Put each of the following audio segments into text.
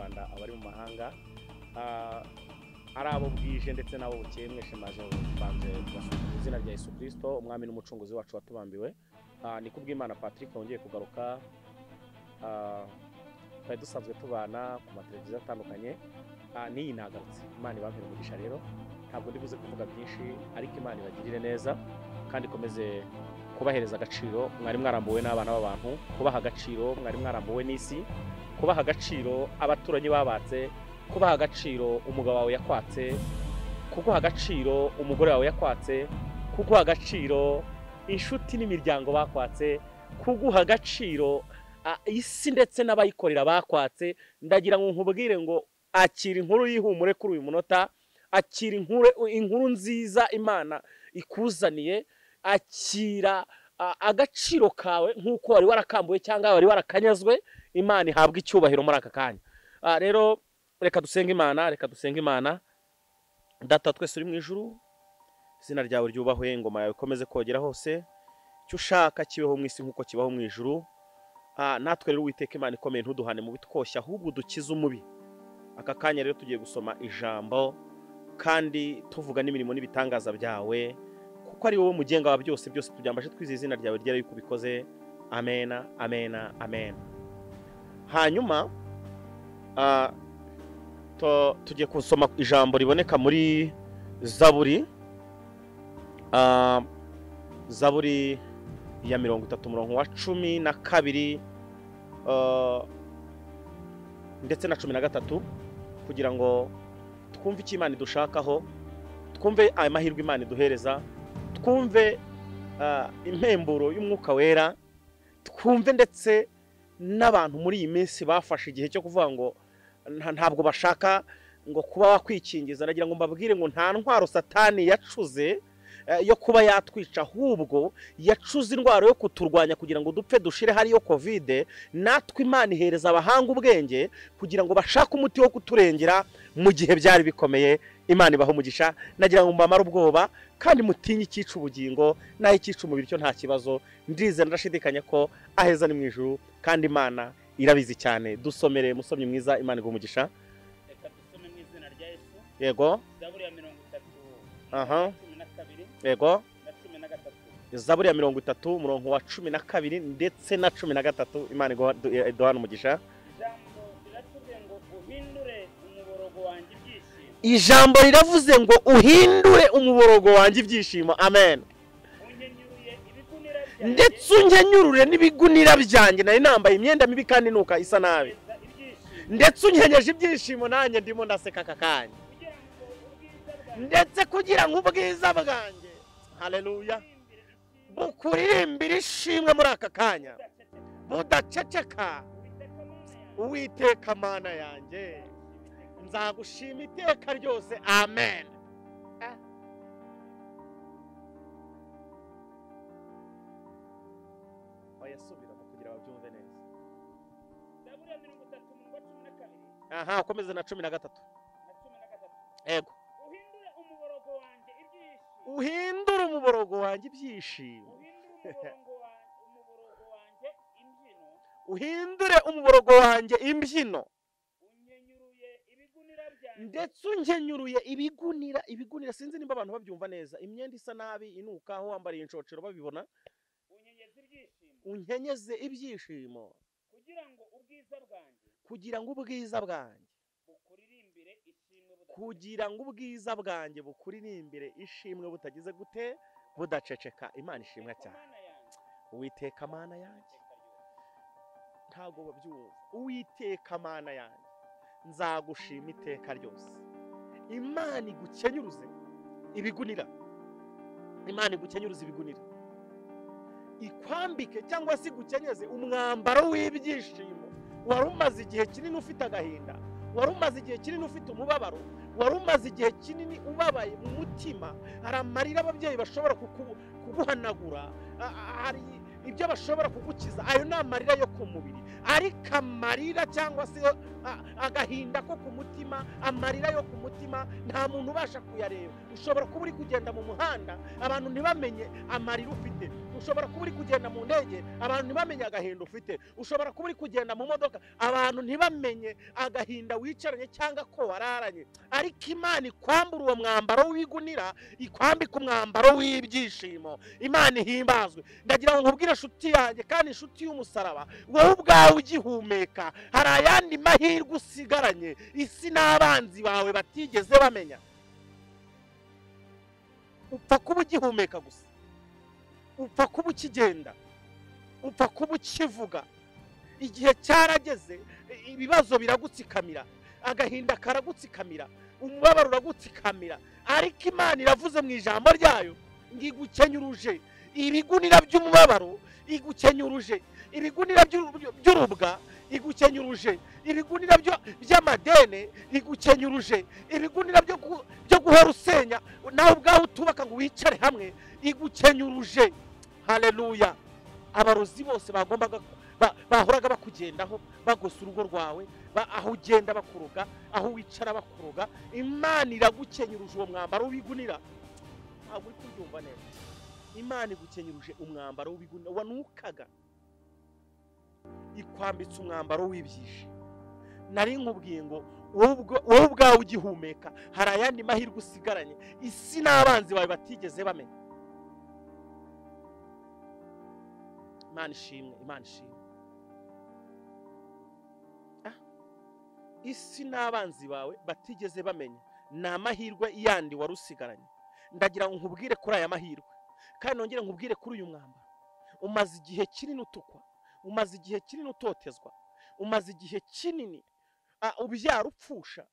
Rwanda, abari mu mahanga, ari abo bwije ndetse n'abo bukeye, mwese maje banze kubasuhuza mu izina rya Yesu Kristo, umwami n'umucunguzi wacu watubambiwe. Ni kubw'Imana Patrick wongeye kugaruka. Twari dusanzwe tubana ku mateleviziyo atandukanye, n'iyi nagarutse. Imana ibampere umugisha. Rero ntabwo ndi buze kuvuga byinshi, ariko Imana ibagirire neza kandi ikomeze kubahereza agaciro mwari mwarambuwe n'abana b'abantu, kubaha agaciro mwari mwarambuwe n'isi, kubaha agaciro abaturanyi babatse, kubaha agaciro umugabo wawe yakwatse, kuguha agaciro umugore wawe yakwatse, kuguha agaciro inshuti n'imiryango bakwatse, kuguha agaciro isi ndetse n'abayikorera bakwatse. Ndagira ngo nkubwire ngo akira inkuru y'ihumure kuri uyu munota, akira inkuru nziza Imana ikuzaniye, akira agaciro kawe nk'uko wari warakambuwe cyangwa wari warakanyazwe. Imana ihabwa icyubahiro muri aka kanya. Rero reka dusenge Imana, reka dusenge Imana. Data twese uri mu ijuru, izina ryawe ryubahwe, ingoma yawe ikomeze kogera hose, icyo ushaka kibeho mu isi nk'uko kibaho mu ijuru. Natwe rero Uwiteka Imana ikomeye, ntuduhane mu bitwoshya, ahubwo dukize umubi. Aka kanya rero tugiye gusoma ijambo kandi tuvuga n'imirimo n'ibitangaza byawe, kuko ari wowe mugenga wa byose. Byose tubyambaje twizeye izina ryawe ryera yuko ubikoze. Amena, amena, amena. Hanyuma tugiye gusoma ijambo riboneka muri Zaburi, Zaburi ya 30 umurongo wa 12 ndetse na 13, kugira ngo twumve icyo Imana idushakaho, twumve aya mahirwe Imana iduhereza, twumve impemburo y'umwuka wera, twumve ndetse n'abantu muri iyi minsi bafashe igihe cyo kuvuga ngo ntabwo bashaka ngo kuba wakwikingiza. Nagira ngo mbabwire ngo nta ntwaro Satani yacuze yo kuba yatwica, ahubwo yacuze indwara yo kuturwanya kugira ngo dupfe dushire, hariyo Covid. Natwe Imana ihereza abahanga ubwenge kugira ngo bashake umuti wo kuturengera mu gihe byari bikomeye. Imana ibaho umugisha. Nagira ngo mbamare ubwoba kandi mutinye icyica ubugingo, naho icyica umubiri cyo nta kibazo. Ndizera ndashidikanya ko aheza ni mu ijuru, kandi Imana irabizi cyane. Dusomere musomyi mwiza, Imana iguhe umugisha. Reka dusome mu izina rya Yesu. Yego. Zaburi ya 30. Aha. 12. Yego. Na 13. Zaburi ya 30 umurongo wa 12 ndetse na 13. Imana iduhana umugisha. Ijambo riravuze ngo uhindure umuborogo wanjye ibyishimo. Ijambo riravuze ngo uhindure umuborogo wanjye ibyishimo. Amen. Ndetse unkenyurure n'ibigunira byanjye, nari nambaye imyenda mibi kandi nuka isa nabi, ndetse unkenyeje ibyishimo, nanjye ndimo ndaseka aka kanya, ndetse kugira ngo ubwiza bwanjye, haleluya, bukuririmbire ishimwe muri aka kanya budaceceka. Uwiteka Mana yanjye, nzagushima iteka ryose. Amen. Bayasubiramo kugira babyumve neza. Zaburi ya 30 umurongo wa 12. Aha, ukomeze na 13. Na 13. Yego. Uhindure umuborogo wanjye ibyishimo. Uhindure umuborogo wanjye ibyishimo. Uhindure umuborogo wanjye imbyino. Uhindure umuborogo wanjye imbyino. Ndetse unkenyuruye ibigunira. Ibigunira sinzi nimba abantu babyumva neza. Imyenda isa nabi inuka, aho wambariye inshocero babibona. Unkenyeze ibyishimo. Unkenyeze ibyishimo Kugira ngo ubwiza bwanjye, kugira ngo ubwiza bwanjye bukuririmbire ishimwe budaceceka. Kugira ngo ubwiza bwanjye bukuririmbire ishimwe butagize gute, budaceceka. Imana ishimwe cyane. Uwiteka Mana yanjye, ntabwo babyumva. Uwiteka Mana yanjye, nzagushima iteka ryose. Imana igukenyuruze ibigunira. Imana igukenyuruze ibigunira, ikwambike cyangwa se igukenyeze umwambaro w'ibyishimo. Wari umaze igihe kinini ufite agahinda, wari umaze igihe kinini ufite umubabaro, wari umaze igihe kinini ubabaye mu mutima. Hari amarira ababyeyi bashobora kuguhanagura, hari ibyo bashobora kugukiza, ayo ni amarira yo ku mubiri. Ariko amarira cyangwa se Agahinda ko ku mutima, amarira yo ku mutima, nta muntu ubasha kuyareba. Ushobora kuba uri kugenda mu muhanda abantu ntibamenye amarira ufite. Ushobora kuba uri kugenda mu ndege abantu ntibamenye agahinda ufite. Ushobora kuba uri kugenda mu modoka abantu ntibamenye agahinda wicaranye cyangwa ko wararanye. Ariko Imana ikwambura uwo mwambaro w'igunira, ikwambika umwambaro w'ibyishimo. Imana ihimbazwe. Ndagira ngo nkubwire inshuti yanjye kandi inshuti y'umusaraba, wowe ubwawe ugihumeka hari ayandi mahirwe usigaranye isi n'abanzi bawe batigeze bamenya. Upfa kuba ugihumeka gusa, upfa kuba ukigenda, upfa kuba ukivuga. Igihe cyarageze, ibibazo biragutsikamira, agahinda karagutsikamira, umubabaro uragutsikamira. Ariko Imana iravuze mu ijambo ryayo ngo igukenyuruje ibigunira by'umubabaro, igukenyuruje ibigunira by'urubwa, igukenyuruje ibigunira by'amadene, igukenyuruje ibigunira byo guhora usenya nawe ubwawe utubaka ngo wicare hamwe, igukenyuruje. Haleluya. Abarozi bose bagombaga bahoraga bakugendaho, bagosa urugo rwawe, aho ugenda bakuroga, aho wicara bakuroga, Imana iragukenyuruje uwo mwambaro w'ibigunira. Ntabwo uri kubyumva neza. Imana igukenyuruje umwambaro w'ibigunira wanukaga, ikwambitse umwambaro w'ibyishimo. Nari nkubwiye ngo wowe ubwawe ugihumeka hari ayandi mahirwe usigaranye isi n'abanzi bawe batigeze bamenya. Imana ishimwe, Imana ishimwe. Isi n'abanzi bawe batigeze bamenya ni amahirwe yandi wari usigaranye. Ndagira ngo nkubwire kuri aya mahirwe, kandi nongere nkubwire kuri uyu mwambaro. Umaze igihe kinini utukwa, umaze igihe kinini utotezwa, umaze igihe kinini ubyara upfusha,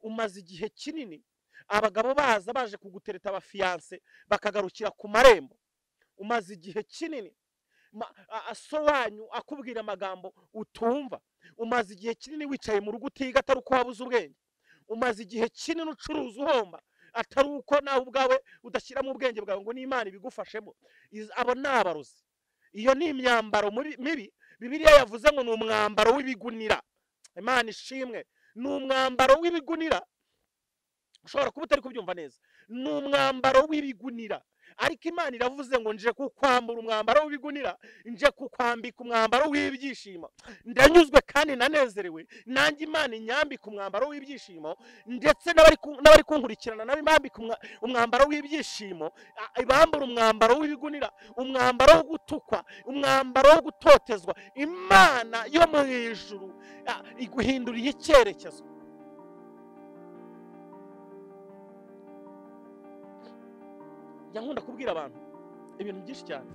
umaze igihe kinini abagabo baza baje kugutereta abafiyanse bakagarukira ku marembo, umaze igihe kinini so wanyu akubwira amagambo utumva, umaze igihe kinini wicaye mu rugo utiga atari uko wabuze ubwenge, umaze igihe kinini ucuruza uhomba atari uko nawe ubwawe udashyiramo ubwenge bwawe ngo n'Imana ibigufashemo. Abo ni abarozi. Iyo ni imyambaro mibi. Bibiliya yavuze ngo ni umwambaro w'ibigunira. Imana ishimwe. Ni umwambaro w'ibigunira. Ushobora kuba utari kubyumva neza. Ni umwambaro w'ibigunira. Ariko Imana iravuze ngo nje kukwambura umwambaro w'ibigunira, nje kukwambika umwambaro w'ibyishimo. Ndanyuzwe kandi nanezerewe, nanjye Imana inyambika umwambaro w'ibyishimo, ndetse n'abari kunkurikirana nabo imbambika umwambaro w'ibyishimo, ibambura umwambaro w'ibigunira, umwambaro wo gutukwa, umwambaro wo gutotezwa. Imana yo mu ijuru iguhinduriye icyerekezo. Nkunda kubwira abantu ibintu byinshi cyane,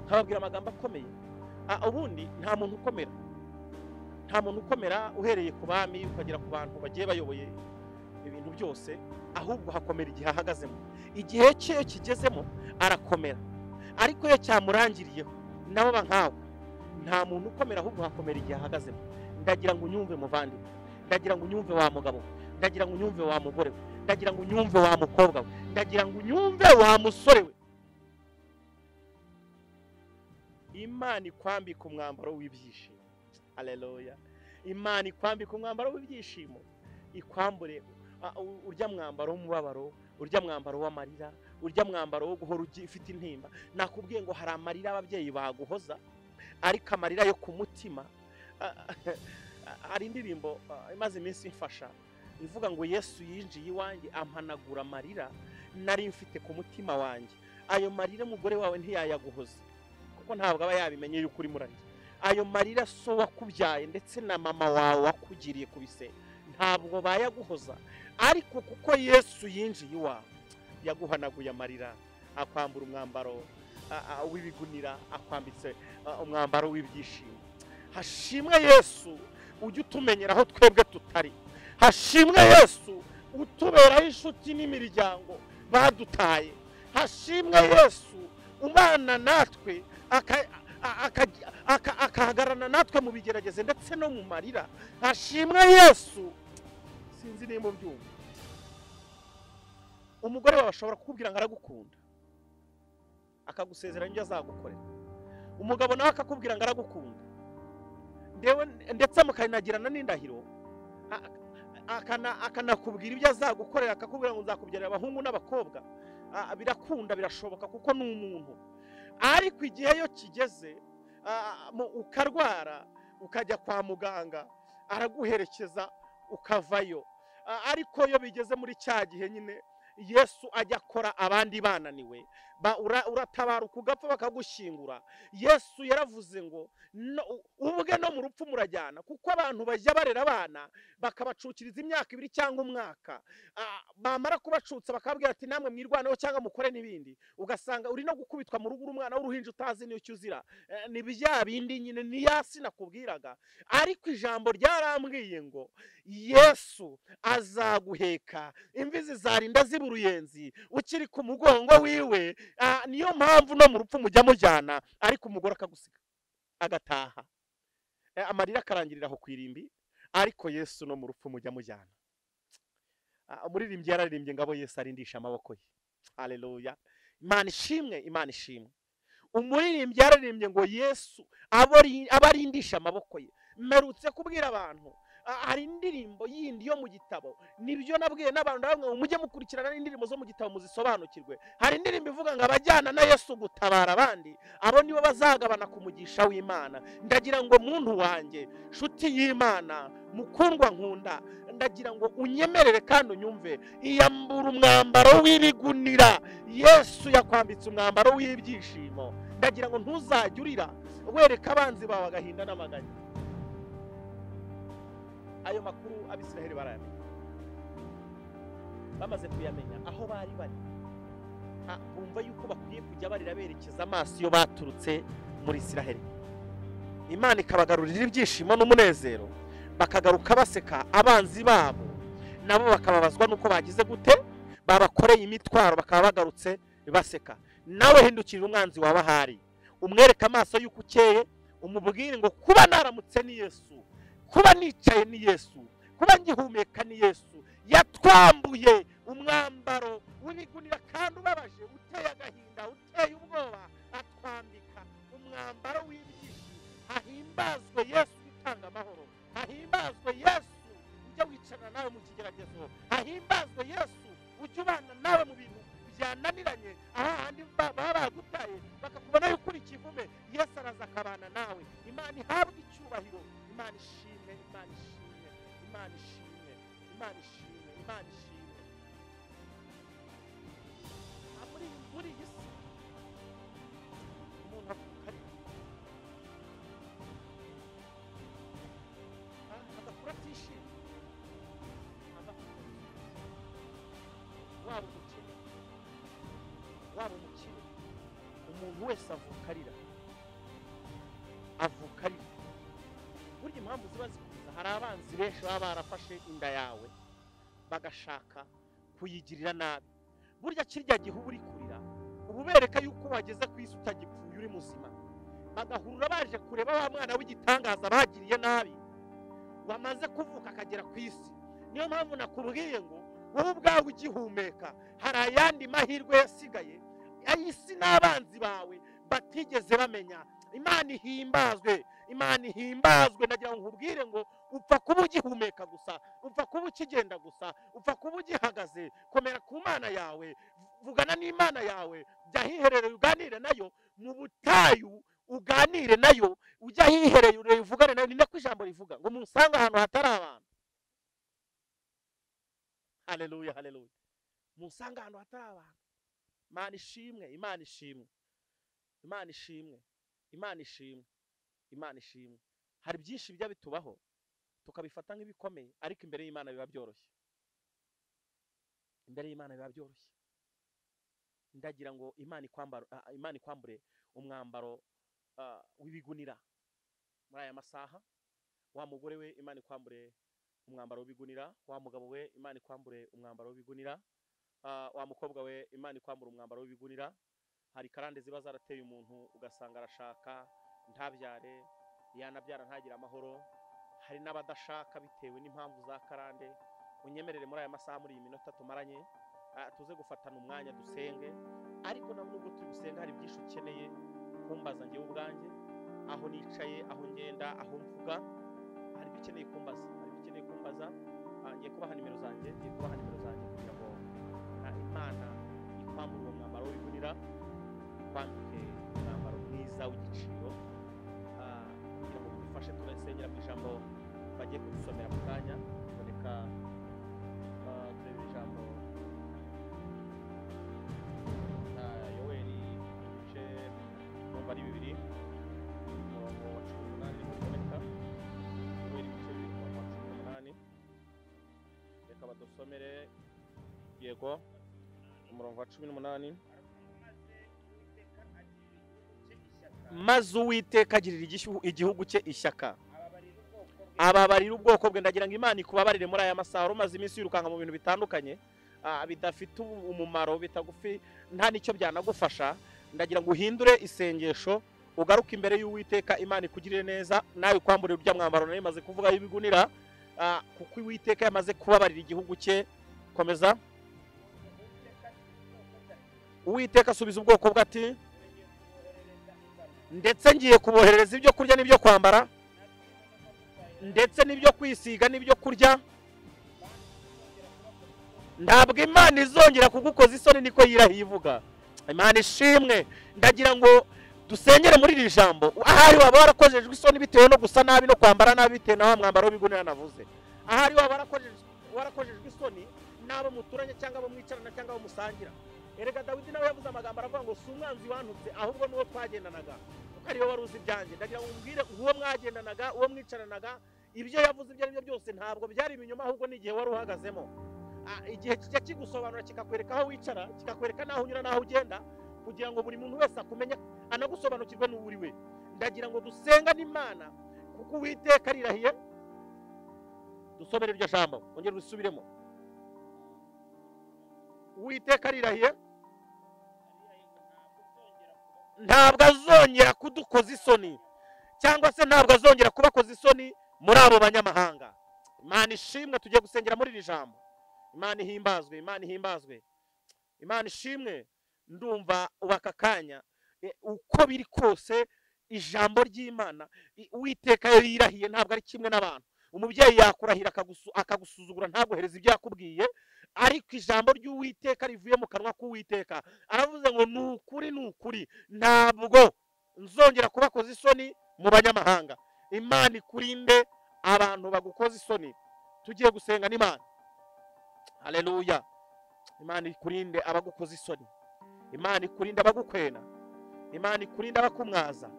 nkababwira amagambo akomeye. Ubundi nta muntu ukomera, nta muntu ukomera uhereye ku bami ukagera ku bantu bagiye bayoboye ibintu byose, ahubwo hakomera igihe ahagazemo. Igihe cye iyo kigezemo arakomera, ariko iyo cyamurangiriyeho nabo nkawe. Nta muntu ukomera, ahubwo hakomera igihe ahagazemo. Ndagira ngo unyumve muvandimwe, ndagira ngo unyumve wa mugabo, ndagira ngo unyumve wa mugore we, ndagira ngo unyumve wa mukobwa we, ndagira ngo unyumve wa musore we. Imana ikwambika umwambaro w'ibyishimo. Haleluya. Imana ikwambika umwambaro w'ibyishimo, ikwambure urya mwambaro w'umubabaro, urya mwambaro w'amarira, urya mwambaro wo guhora ufite intimba. Nakubwiye ngo hari amarira ababyeyi baguhoza, ariko amarira yo ku mutima. Hari indirimbo imaze iminsi imfasha ivuga ngo Yesu yinjiye iwanjye ampanagura amarira nari mfite ku mutima wanjye. Ayo marira umugore wawe ntiyayaguhoza, kuko ntabwo aba yabimenye yuko uri murarira. Ayo marira so wakubyaye ndetse na mama wawe wakugiriye ku bise ntabwo bayaguhoza, ariko kuko Yesu yinjiye iwawe yaguhanaguye amarira, akwambura umwambaro w'ibigunira, akwambitse umwambaro w'ibyishimo. Hashimwe Yesu ujye utumenyera aho twebwe tutari. Hashimwe Yesu utuberaho inshuti n'imiryango badutaye. Hashimwe Yesu umana natwe akahagarana natwe mu bigerageze ndetse no mu marira. Hashimwe Yesu. Sinzi nimba ubyumva. Umugore wawe ashobora kukubwira ngo aragukunda, akagusezeranya ibyo azagukorera. Umugabo nawe akakubwira ngo aragukunda, ndetse mukanagirana n'indahiro, Akanakubwira ibyo azagukorera, akakubwira ngo nzakubyarira abahungu n'abakobwa. Birakunda, birashoboka kuko ni umuntu. Ariko igihe yo kigeze ukarwara ukajya kwa muganga, araguherekeza ukavayo. Ariko yo bigeze muri cya gihe nyine Yesu ajya akora abandi bananiwe, uratabaruka ugapfa bakagushyingura. Yesu yaravuze ngo ubwe no mu rupfu murajyana, kuko abantu bajya barera abana bakabacukiriza imyaka 2 cyangwa umwaka, bamara kubacutsa bakabwira ati namwe mwirwaneho cyangwa mukore n'ibindi, ugasanga uri no gukubitwa mu rugo umwana w'uruhinja utazi n'icyo uzira. Ni bya bindi nyine ni yasi nakubwiraga. Ariko ijambo ryarambwiye ngo Yesu azaguheka, imvi zizarinda ziba uruyenzi ukiri ku mugongo wiwe. Niyo mpamvu no mu rupfu mujya mujyana, ariko umugore akagusiga agataha, amarira akarangirira aho ku irimbi. Ariko Yesu no mu rupfu mujya mujyana. Umuririmbyi yararirimbye ngabo Yesu arindisha amaboko ye. Haleluya, Imana ishimwe, Imana ishimwe. Umuririmbyi yararirimbye ngo Yesu abarindisha amaboko ye. Mperutse kubwira abantu hari indirimbo yindi yo mu gitabo, nibyo nabwiye n'abantu bamwe mujye mukurikirana n'indirimbo zo mu gitabo muzisobanukirwe. Hari indirimbo ivuga ngo abajyana na Yesu gutabara abandi, abo nibo bazagabana ku mugisha w'Imana. Ndagira ngo muntu wanjye, nshuti y'Imana, mukundwa nkunda, ndagira ngo unyemerere kandi unyumve, iyambura umwambaro w'ibigunira. Yesu yakwambitse umwambaro w'ibyishimo. Ndagira ngo ntuzajye urira wereka abanzi bawe agahinda n'amaganya. Ayo makuru Abisiraheli barayamenya. Bamaze kuyamenya aho bari bari, bumva yuko bakwiye kujya barira berekeza amaso iyo baturutse muri Isiraheli. Imana ikabagarurira ibyishimo n'umunezero, bakagaruka baseka abanzi babo, nabo bakababazwa nuko bagize gute, babakoreye imitwaro, bakaba bagarutse baseka. Nawe hindukirira umwanzi wawe ahari, umwereka amaso yuko ukeye, umubwire ngo kuba naramutse ni Yesu, kuba nicaye ni Yesu, kuba ngihumeka ni Yesu. Yatwambuye umwambaro w'ibigunira kandi ubabaje, uteye agahinda, uteye ubwoba, atwambika umwambaro w'ibyishimo. Hahimbazwe Yesu utanga amahoro, hahimbazwe Yesu ujya wicarana nawe mu kigeragezo, hahimbazwe Yesu ujya ubana nawe mu bintu byananiranye, ahandi baba bagutaye bakakubona yuko uri ikivume, Yesu araza akabana nawe. Imana ihabwe icyubahiro, Imana ishimwe, Imana ishimwe, Imana ishimwe, Imana ishimwe, Imana ishimwe. Muri iyi si umuntu avuka arira, agakura atishimye, agakura waba umukene, waba umukire, umuntu wese avuka arira, avuka arira. Burya impamvu ziba zikuza, hari abanzi benshi baba barafashe inda yawe bagashaka kuyigirira nabi. Burya kirya gihe uba uri kurira, uba ubereka yuko wageze ku isi utagipfuye uri muzima, bagahurura baje kureba wa mwana w'igitangaza bagiriye nabi wamaze kuvuka akagera ku isi. Niyo mpamvu nakubwiye ngo wowe ubwawe ugihumeka hari ayandi mahirwe yasigaye ay'isi n'abanzi bawe batigeze bamenya. Imana ihimbazwe, Imana ihimbazwe. Ndagira ngo nkubwire ngo upfa kuba ugihumeka gusa, upfa kuba ukigenda gusa, upfa kuba ugihagaze. Komera ku Mana yawe, vugana n'Imana yawe, jya ahiherereye uganire nayo mu butayu, uganire nayo, ujya ahiherereye uvugane nayo. Ni nako ijambo rivuga ngo musange ahantu hatari abantu. Haleluya, haleluya. Musange ahantu hatari abantu. Imana ishimwe, Imana ishimwe, Imana ishimwe, Imana ishimwe, Imana ishimwe. Hari byinshi bijya bitubaho tukabifata nk'ibikomeye, ariko imbere y'Imana biba byoroshye. Imbere y'Imana biba byoroshye. Ndagira ngo Imana ikwambure umwambaro w'ibigunira muri aya masaha. Wa mugore we, Imana ikwambure umwambaro w'ibigunira. Wa mugabo we, Imana ikwambure umwambaro w'ibigunira. Wa mukobwa we, Imana ikwambura umwambaro w'ibigunira. Hari karande ziba zarateye umuntu ugasanga arashaka ntabyare, yanabyara ntagira amahoro. Hari n'abadashaka bitewe n'impamvu za karande. Unyemerere muri aya masaha, muri iyi minota tumaranye, tuze gufatana umwanya dusenge. Ariko nabwo nubwo turi gusenga hari byinshi ukeneye kumbaza njyewe ubwanjye, aho nicaye, aho ngenda, aho mvuga, hari ibyo ukeneye kumbaza, hari ibyo ukeneye kumbaza. Ngiye kubaha nimero zanjye, ngiye kubaha nimero zanjye kugira ngo Imana ikwambure uwo mwambaro w'igunira, ikwambike umwambaro mwiza w'igiciro, kugira ngo bidufashe. Turasengera mu ijambo bagiye kudusomera mu kanya. Reka turebe ijambo Yoweri ibice numva ari 2 umurongo wa 18 niho biboneka. Yoweri ibice 2 umurongo wa 18, reka badusomere. Yego, umurongo wa 18. Maze Uwiteka agirira igihugu cye ishyaka, ababarira ubwoko bwe. Ndagira ngo Imana ikubabarire muri aya masaha. Umaze iminsi yirukanka mu bintu bitandukanye bidafite umumaro, bitagufi, nta nicyo byanagufasha. Ndagira ngo uhindure isengesho, ugaruke imbere y'Uwiteka, Imana ikugirire neza, nawe kwambure urya mwambaro nari maze kuvuga y'ibigunira, kuko Uwiteka yamaze kubabarira igihugu cye. Komeza. Uwiteka asubiza ubwoko bwe ati ndetse ngiye kuboherereza ibyo kurya n'ibyo kwambara, ndetse n'ibyo kwisiga n'ibyo kurya. Ntabwo Imana izongera kugukoza isoni, niko yirahiye ivuga. Imana ishimwe. Ndagira ngo dusengere muri iri jambo. Ahari waba warakojejwe isoni bitewe no gusa nabi no kwambara nabi, bitewe na wa mwambaro w'ibigunira navuze. Ahari waba warakojejwe isoni n'abo muturanye cyangwa abo mwicarana cyangwa abo musangira. Erega Dawidi nawe yavuze amagambo aravuga ngo si umwanzi wantutse, ahubwo n'uwo twagendanaga, kuko ariwe wari uzi ibyanjye. Ndagira ngo umbwire uwo mwagendanaga, uwo mwicaranaga, ibyo yavuze ibyo ari byo byose ntabwo byari ibinyoma, ahubwo ni igihe wari uhagazemo. Igihe kijya kigusobanura, kikakwereka aho wicara, kikakwereka n'aho unyura n'aho ugenda, kugira ngo buri muntu wese akumenye anagusobanukirwe n'uwo uri we. Ndagira ngo dusenga n'Imana, kuko Uwiteka arirahiye. Dusomere iryo jambo, ongera usubiremo. Uwiteka arirahiye, ntabwo azongera kudukoza isoni, cyangwa se ntabwo azongera kubakoza isoni muri abo banyamahanga. Imana ishimwe. Tugiye gusengera muri iri jambo. Imana ihimbazwe, Imana ihimbazwe, Imana ishimwe. Ndumva ubaka kanya, uko biri kose ijambo ry'Imana Uwiteka yirahiye ntabwo ari kimwe n'abantu. Umubyeyi yakurahira akagusuzugura ntaguhereza ibyo yakubwiye, ariko ijambo ry'Uwiteka rivuye mu kanwa k'Uwiteka aravuze ngo ni ukuri, ni ukuri, ntabwo nzongera kubakoza isoni mu banyamahanga. Imana ikurinde abantu bagukoza isoni. Tugiye gusenga n'Imana. Haleluya. Imana ikurinde abagukoza isoni, Imana ikurinde abagukwena, Imana ikurinde abakumwaza,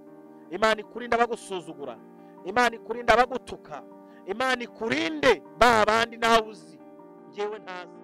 Imana ikurinde abagusuzugura, Imana ikurinde abagutuka, Imana ikurinde ba bandi nawe uzi ngewe ntazi.